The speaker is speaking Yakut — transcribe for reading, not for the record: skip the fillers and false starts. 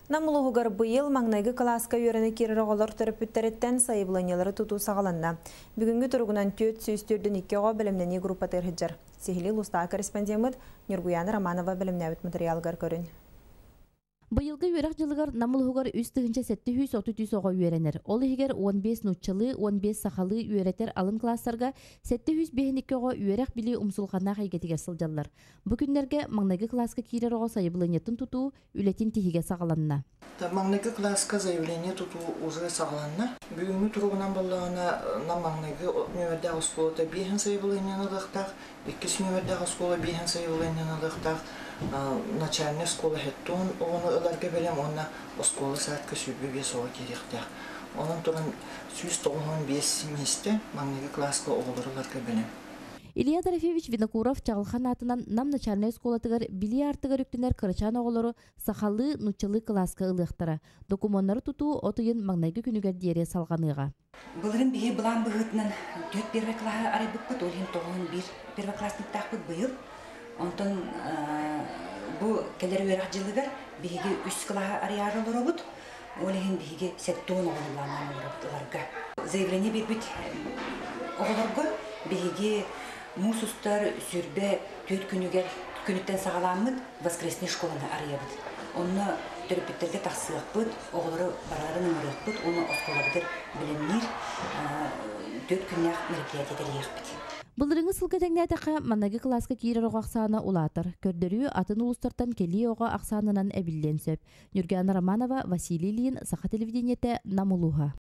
Нам улууһугар быйыл маҥнайгы кылааска үөрэнэ киирэр оҕолор төрөппүттэриттэн сайабылыанньалары тутуу саҕаланна. Бүгүҥҥү туругунан 442 оҕо бэлэмнэнии группатыгар сылдьар. Сиһилии улуустааҕы корреспондеммыт Ньургуйаана Романова бэлэмнээбит матырыйаалыгар көрүн. Быйылгы үөрэх дьылыгар Нам улууһугар 3733 оҕо үөрэнэр. Ол иһигэр 15 нууччалыы, 15 сахалыы үөрэтэр алын кылаастарга 752 оҕо үөрэх-билии умсулҕаннаах эйгэтигэр сылдьаллар. Бу күннэргэ маҥнайгы кылааска киирэр оҕо сайабылыанньатын тутуу үлэтин тиһигэ саҕаланна. Маҥнайгы кылааска заявление тутуу уже саҕаланна. Бүгүҥҥү туругунан буоллаҕына, Нам маҥнайгы нүөмэрдээх оскуолата биэһин сайабылыанньаны ылыахтаах, иккис нүөмэрдээх оскуола биэһин сайабылыанньаны ылыахтаах, начальнай оскуола хэттуон оҕону ыларга бэлэм уонна оскуола саадка 25 оҕо киириэхтээх. Онон туран 195 миэстэ маҥнайгы кылааска оҕолору ыларга бэлэм. Илья Дорофеевич Винокуров Чаҕылхан аатынан Нам начальнай оскуолатыгар билии аартыгар үктэнэр кырачаан оҕолору сахалыы, нууччалыы кылааска ылыахтара. Докумуоннары тутуу от ыйын маҥнайгы күнүгэр диэри салҕаныаҕа. Былырын биһи былаан быһыытынан түөрт первый кылааһы арыйбыппыт, ол иһин тоҕуһун биир первоклассниктаахпыт быйыл. Онтон бу кэлэр үөрэх дьылыгар биһиги үс кылааһы арыйаары олоробут. Ол иһин биһиги 70 оҕону былааннаан олоробут ыларга. Заявление биэрбит оҕолорго биһиги муус устар 24 күнүгэр күнүттэн саҕалааммыт воскресный школаны арыйабыт. Онно төрөппүттэргэ тахсыахпыт, оҕолору барыларын ыҥырыахпыт уонна оскуолабытыгар бэлэмниир 4 күннээх мероприятие тэрийиэхпит. Былырыҥҥы сылга тэҥнээтэххэ, маҥнайгы кылааска киирэр оҕо ахсаана улаатар. Көрдөрүү атын улуустартан кэлии оҕо ахсаанынан эбиллиэн сөп. Ньургуйаана Романова, Василий Ильин, Саха телевидениетэ, Нам улууһа.